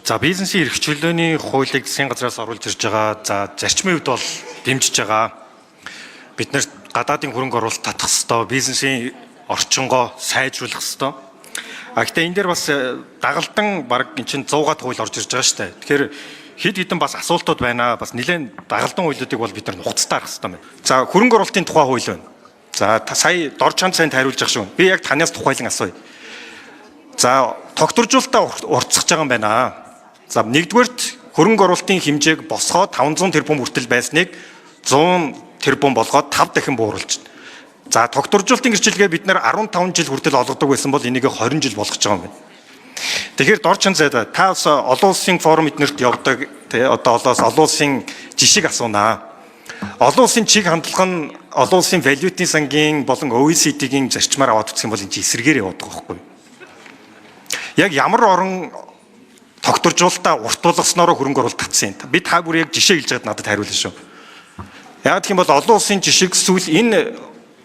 За, бизнесийн эрх чөлөөний хуулийг засгийн газраас оруулж ирж байгаа. За, зарчмын хувьд бол дэмжиж байгаа. Бид нарт гадаадын хөрөнгө оруулалт татах хэвээр, бизнесийн орчингоо сайжруулах хэвээр. А гэхдээ энэ дээр бас дагалдан баг эн чинь 100-аад хууль орж ирж байгаа шүү дээ. Тэгэхээр хэд хэдэн бас асуултууд байна. Бас нэлээд дагалдан хуулиудыг бол бид нар нухацтай харах хэвээр байна. За, хөрөнгө оруулалтын тухай хууль байна. За, сая Дорчханд сайн хариулж байгаа шүү. Би яг танаас тухайлан асууя. За, тогтворжуулалтаа уртсах байгаа юм байна. За, нэгдүгээрт хөрөнгө оруулалтын хэмжээг босгоод 500 тэрбум хүртэл байсныг 100 тэрбум болгоод 5 дахин бууруулж байна. За, тогтворжуулалтын гэрчлэгээ бид нар 15 жил хүртэл олгодог байсан бол энийг 20 жил болгож байгаа юм байна. Тэгэхээр Дорчхан зайд, та бас олон улсын форум эднэрт явдаг тий, одоо олоос олон улсын жишиг асуунаа. Олон улсын чиг хандлага нь олон улсын валютын сангийн болон OECD-гийн зарчмаар аваад үзэх юм бол энэ чинь эсрэгээр яваад байгаа байхгүй юу? Яг ямар орон тогтворжуулалтаа уртуулгаснараа хөрөнгө оруулалт татсан юм? Би та бүр яг жишээ хэлж байгаад надад хариулна шүү. Яг гэх юм бол олон улсын жишиг сүүл энэ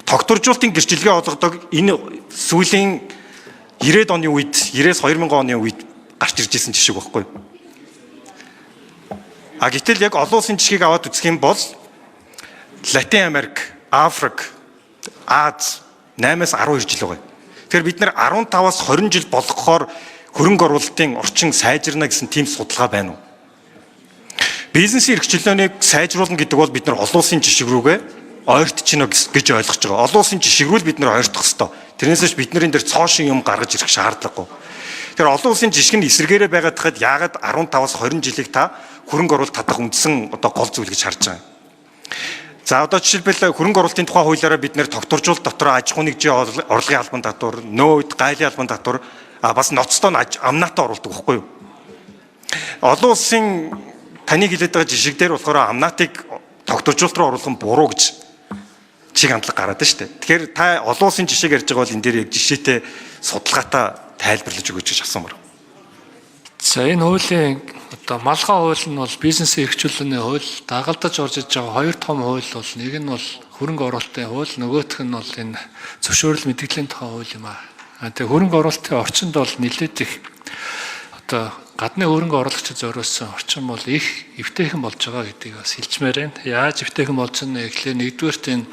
тогтворжуулалтын гэрчлэгээ олгодог энэ сүүлийн 90-ад оны үед, 90-ээс 2000 оны үед гарч ирж исэн жишг байхгүй юу? А гэтэл яг олон улсын жишгийг аваад үзэх юм бол Латин Америк, Африк, Ази 8-аас 12 жил байгаа. Тэгэхээр бид нар 15-аас 20 жил болгохоор хөрөнгө оруулалтын орчин сайжирна гэсэн тийм судалгаа байна уу? Бизнесийн эрх чөлөөнийг сайжруулна гэдэг бол бид нар олон улсын жишг рүүгээ ойртчихно гэж ойлгож байгаа. Олон улсын жишг рүү л бид нар ойртох хэвээр. Тэрнээс биш бид нар энэ дээр цоо шинэ юм гаргаж ирэх шаардлагагүй. Тэгэхээр олон улсын жишг нь эсрэгээрээ байгаад тахад яагаад 15-аас 20 жилийг та хөрөнгө оруулалт татах үндсэн одоо гол зүйл гэж харж байгаа юм? За, одоо жишээлбэл хөрөнгө оруулалтын тухай хуулиараа бид нар тогтворжуулалт дотор аж ахуйн нэгжийн орлогын албан татвар, нөөд, гайлын албан татвар, а бас ноцтой нь амнаатаа оруулдаг байхгүй юу? Олон улсын таны хэлээд байгаа жишг дээр болохоор амнаатыг тогтворжуулалт руу оруулах нь буруу гэж чиг хандлага гараад байна шүү дээ. Тэгэхээр та олон улсын жишээг ярьж байгаа бол энэ дээр яг жишээтэй, судалгаатай тайлбарлаж өгөөч гэж асуумаар. За, энэ хуулийн одоо малгай хууль нь бол бизнесийн эрх чөлөөний хууль, дагалдаж орж иж байгаа хоёр том хууль бол нэг нь бол хөрөнгө оруулалтын хууль, нөгөөх нь бол энэ зөвшөөрөл мэдгэлийн тухай хууль юм аа. Тэгээ хөрөнгө оруулалтын орчинд бол нэлээд их одоо гадны хөрөнгө оруулагчид зориулсан орчин бол их эвтэйхэн болж байгаа гэдгийг бас хэлчмээр байна. Яаж эвтэйхэн болж байна гэхлээр нэгдүгээрт энэ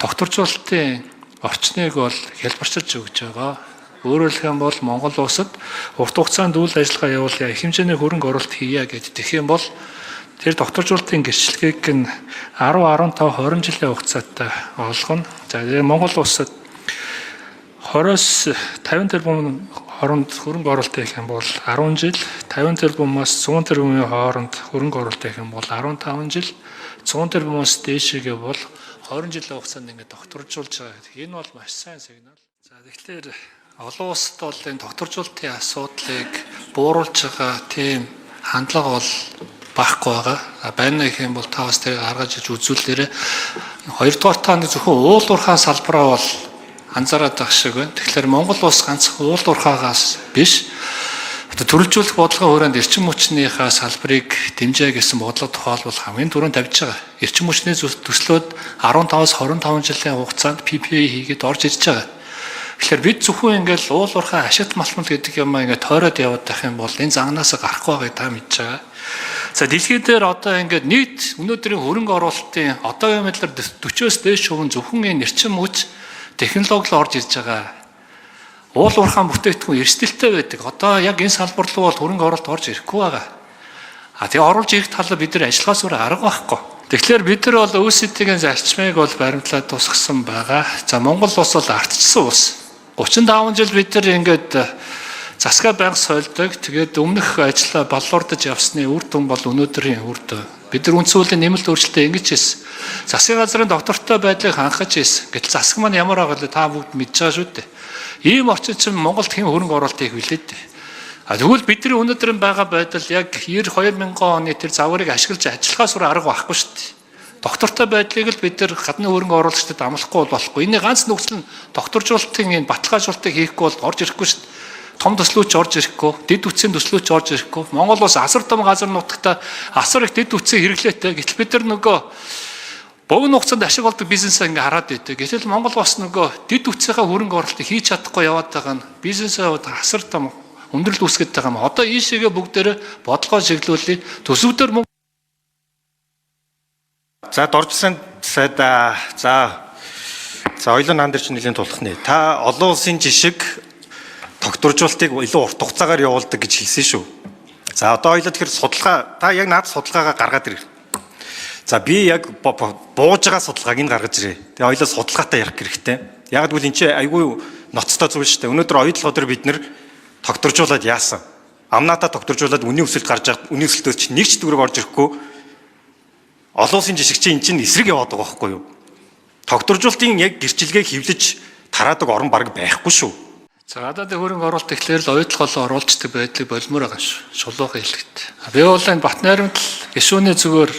тогтворжуулалтын орчныг бол хялбарчилж өгч байгаа. Өөрөөр хэлэх юм бол Монгол улсад урт хугацаанд үйл ажиллагаа явуулъя, их хэмжээний хөрөнгө оруулалт хийе гэж тэгэх юм бол тэр тогтворжуулалтын гэрчлэгийг нь 10, 15, 20 жилийн хугацаатай олгоно. За, тэгээ Монгол улсад 20-оос 50 тэрбум хооронд хөрөнгө оруулалт хийх юм бол 10 жил, 50 тэрбумаас 100 тэрбумын хооронд хөрөнгө оруулалт хийх юм бол 15 жил, 100 тэрбумаас дээшээгээ бол 20 жилийн хугацаанд ингээд тогтворжуулж байгаа гэдэг. Энэ бол маш сайн сигнал. За, тэгэхээр олон улсад бол энэ тогтворжуулалтын асуудлыг бууруулж байгаа тийм хандлага бол байхгүй байгаа. А байна гэх юм бол та бас тэрийг гаргаж иж үзүүлээрэй. Хоёрдугаар, та нэг зөвхөн уул уурхайн салбараа бол анзаараад байх шиг байна. Тэгэхээр Монгол улс ганцхан уул уурхаагаас биш, одоо төрөлжүүлэх бодлогын хүрээнд эрчим хүчнийхээ салбарыг дэмжээ гэсэн бодлого тухайлбал хамгийн түрүүнд тавьж байгаа. Эрчим хүчний төслүүд 15-аас 25 жилийн хугацаанд PPA хийгээд орж ирж байгаа. Тэгэхээр бид зөвхөн ингээл уул уурхай ашигт малтмал гэдэг юм аа ингээд тойроод яваад байх юм бол энэ загнаас гарахгүй байгааг та мэдж байгаа. За, дэлхий дээр одоо ингээд нийт өнөөдрийн хөрөнгө оруулалтын одоогийн байдлаар 40-оос дээш хувь нь зөвхөн энэ эрчим хүч технологи л орж ирж байгаа. Уул уурхайн бүтээгдэхүүн эрсдэлтэй байдаг. Одоо яг энэ салбар руу бол хөрөнгө оруулалт орж ирэхгүй байгаа. А тэгээ оруулж ирэх талаар бид нар ажиллахаас өөр арга байхгүй. Тэгэхээр бид нар бол OECD-ийн зарчмыг бол баримтлаад тусгасан байгаа. За, Монгол улс бол ардчсан улс. 35 жил бид нар ингээд засгаа байнга сольдог. Тэгээд өмнөх ажлаа баллуурдаж явсны үр дүн бол өнөөдрийн үр дүн. Бид нар үндсэн хуулийн нэмэлт өөрчлөлтөө ингэж хийсэн. Засгийн газрын доктортой байдлыг хангаж хийсэн. Гэтэл засаг маань ямар байгаа вэ? Та бүгд мэдж байгаа шүү дээ. Ийм орчин чинь Монголд хэн хөрөнгө оруулалт хийх вүлээ дээ? А тэгвэл бидний өнөөдрийн байгаа байдал яг 92 мянган оны тэр загварыг ашиглаж ажиллахаас өөр арга байхгүй шүү дээ. Доктортой байдлыг л бид нар гадны хөрөнгө оруулагчдад амлахгүй бол болохгүй. Энэ ганц нөхцөл нь докторжуулалтын энэ баталгаажуулалтыг хийхгүй бол орж ирэхгүй шүү дээ. Том төслүүч орж ирэхгүй, дэд үтсийн төслүүч орж ирэхгүй. Монгол улс асар том газар нутагта асар их дэд үтсийн хэрэглээтэй. Гэтэл бид нар нөгөө богино хугацаанд ашиг олдог бизнесээ ингээ хараад байдаг. Гэтэл Монгол бас нөгөө дэд үтсийнхаа хөрөнгө оруулалтыг хийж чадахгүй яваад байгаа нь бизнесээ асар том Хүндрэл үүсгэж байгаа юм. Одоо ийшээгээ бүгдээрээ бодлогоо чиглүүлье. Төсөв дээр мөнгө За, Доржсан сайд, за за ойлон наан дээр чинь нэлийн тулах нэ. Та олон улсын жишг тогтворжуулалтыг илүү урт хугацаагаар явуулдаг гэж хэлсэн шүү. За, одоо ойлоо, тэгэхээр судалгаа, та яг наад судалгаагаа гаргаад ирэх. За, би яг бууж байгаа судалгааг нь гаргаж ирээ. Тэгээ ойлоо судалгаатай ярих хэрэгтэй. Яг гэвэл энэ чинь айгүй ноцтой зүйл шүү дээ. Өнөөдөр оюутлогоо дээр бид нэр тогтворжуулаад яасан? Амнаатаа тогтворжуулаад үнийн өсөлт гарч байгаа. Үнийн өсөлтөөс чинь нэг ч төгрөг орж ирэхгүй. Олон улсын жишг чинь эн чинь эсрэг яваад байгаа байхгүй юу? Тогтворжуулалтын яг гэрчилгээ хэвлэж тараадаг орн баг байхгүй шүү. За, гадаадын хөрөнгө оруулалт ихлээр л оюутлогоо оруулцдаг байдлыг болмоор байгаа шүү. Шулуухан хэлэхэд. Би бол энэ Батнайрамтал гишүүний зүгээр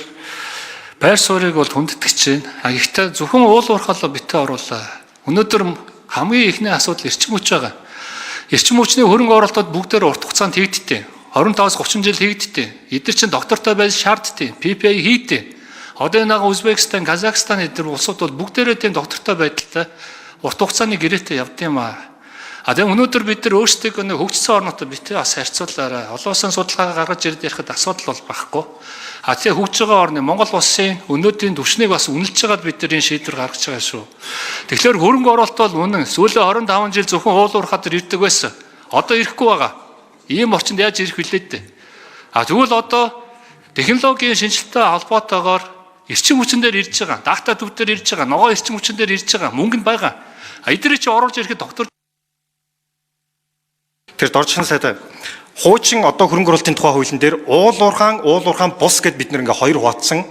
байр суурийг бол хүндэтгэж байна. А гэхдээ зөвхөн уул уурхаалаа битээ оруулаа. Өнөөдөр хамгийн ихний асуудал эрчим хүч байгаа. Эрчим хүчний хөрөнгө оруулалтууд бүгдээр урт хугацаанд хийгддэг. 25-аас 30 жил хийгддэг. Эдгээр чинь доктортой байж шаарддаг. PPA хийдэг. Одоо энэ ага Узбекистан, Казахстан эдгээр улсууд бол бүгдээрээ тийм доктортой байдалтай урт хугацааны гэрээтэй явд юм аа. А тэгээ өнөөдөр бид нар өөрсдөө нэг хөгжсөн орнуудад битээ бас харьцуулаарай. Олон улсын судалгаа гаргаж ирээд ярихад асуудал бол байхгүй. А тэгээ хөгжиж байгаа орны Монгол улсын өнөөдрийн түвшнийг бас үнэлж байгаад бид нар энэ шийдвэр гаргаж байгаа шүү. Тэгэхээр хөрөнгө оруулалт бол үнэн. Сүүлийн 25 жил зөвхөн уул уурхай дээр ирдэг байсан. Одоо ирэхгүй байгаа. Ийм орчинд яаж ирэх вүлээ дээ. А тэгвэл одоо технологийн шинжилгээтэй холбоотойгоор эрчим хүчин дээр ирж байгаа, дата төв дээр ирж байгаа, ногоо эрчим хүчин дээр ирж байгаа, мөнгө нь байгаа. А эдгээр чи оруулж ирэхэд доктор Тэр Доржхан сайд, хуучин одоо хөрөнгө оруулалтын тухай хуулийн дээр уул уурхаан, уул уурхаан бус гэд бид нэр ингээ хоёр хуваацсан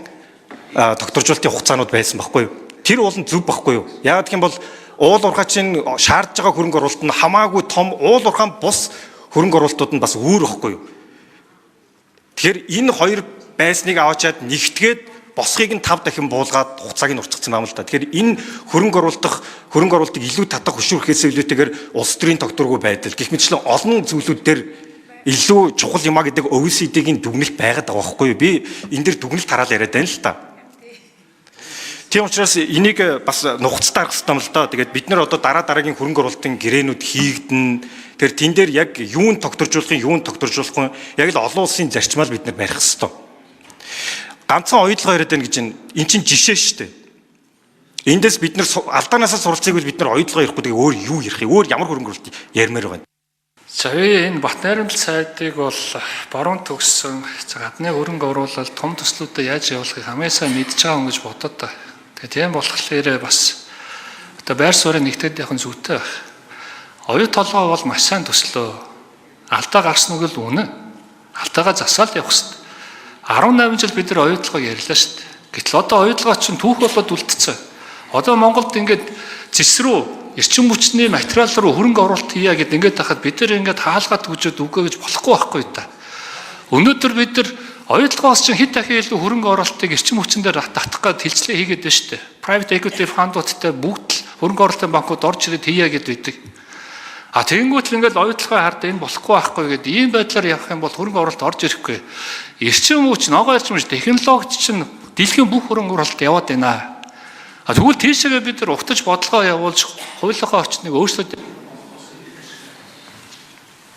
тогтворжуулалтын хугацаанууд байсан байхгүй юу? Тэр уул нь зөв байхгүй юу? Яагаад гэх юм бол уул уурхай чинь шаардж байгаа хөрөнгө оруулалт нь хамаагүй том, уул уурхаан бус хөрөнгө оруулалтууд нь бас өөр байхгүй юу? Тэгэхээр энэ хоёр байсныг аваачаад нэгтгээд босхийг нь 5 дахин буулгаад хугацааг нь уртгацсан юм л да. Тэгэхээр энэ хөрөнгө оруулалтыг илүү татах хөшүүрхээс илүүтэйгээр улс төрийн тогтворгүй байдал гэх мэтчлэн олон зүйлүүд дээр илүү чухал юм а гэдэг OECD-гийн дүгнэлт байгаад байгаа байхгүй юу? Би энэ дэр дүгнэлт хараал яриад байна л та. Тийм учраас энийг бас нухацтай харах хэрэгтэй юм л да. Тэгээд бид нар одоо дараа дараагийн хөрөнгө оруулалтын гэрээнүүд хийгдэн. Тэр тэн дээр яг юунд тогтворжуулахын, юунд тогтворжуулахгүй яг л олон улсын зарчмаар бид нар барих хэрэгтэй. Ганцхан оюутлогоо яриад байна гэж энэ чинь жишээ шүү дээ. Эндээс бид нар алдаанаасаа суралцъя гэвэл бид нар оюутлогоо ярихгүй, тэгээ өөр юу ярих юм? Өөр ямар хөрөнгө оруулалт ярмаар байгаа юм? За, би энэ Батнайрамтал сайдыг бол баруун төгссөн, за, гадны хөрөнгө оруулалт том төслүүдэд яаж явуулахыг хамгийн сайн мэдж байгаа хүн гэж бодод та. Тэгээ тийм болохоор бас одоо байр суурийг нэгтгэхэд явах нь зүйтэй байх. Оюу толгой бол маш сайн төслөө. Алдаа гарсан үг л үнэн. Алдаагаа засаал явах хэрэгтэй. 18 жил бид нар оюу толгойг ярьлаа шүү дээ. Гэтэл одоо оюу толгой чинь түүх болоод үлдсэн. Одоо Монголд ингээд зэс рүү, эрчим хүчний материал руу хөрөнгө оруулалт хийя гэд ингээд тахад бид нар ингээд хаалгаад түгжээд үгүй гэж болохгүй байхгүй та. Өнөөдөр бид нар оюутлогоос чинь хэд дахин илүү хөрөнгө оруулалтыг эрчим хүчин дээр татах гээд хэлцлээ хийгээд байна шүү дээ. Private equity fund-уудтай бүгд л хөрөнгө оруулалтын банкуд орж ирээд хийя гэд байдаг. А тэгэнгүүт л ингээд оюутлогоо хард энэ болохгүй байхгүй гэд ийм байдлаар явах юм бол хөрөнгө оруулалт орж ирэхгүй. Эрчим хүч, ногоо эрчим хүч, технологич чинь дэлхийн бүх хөрөнгө оруулалт яваад байна. А тэгвэл тийшээгээ бид нар угтаж бодлогоо явуулж хуулийнхаа орчныг өөрчлөд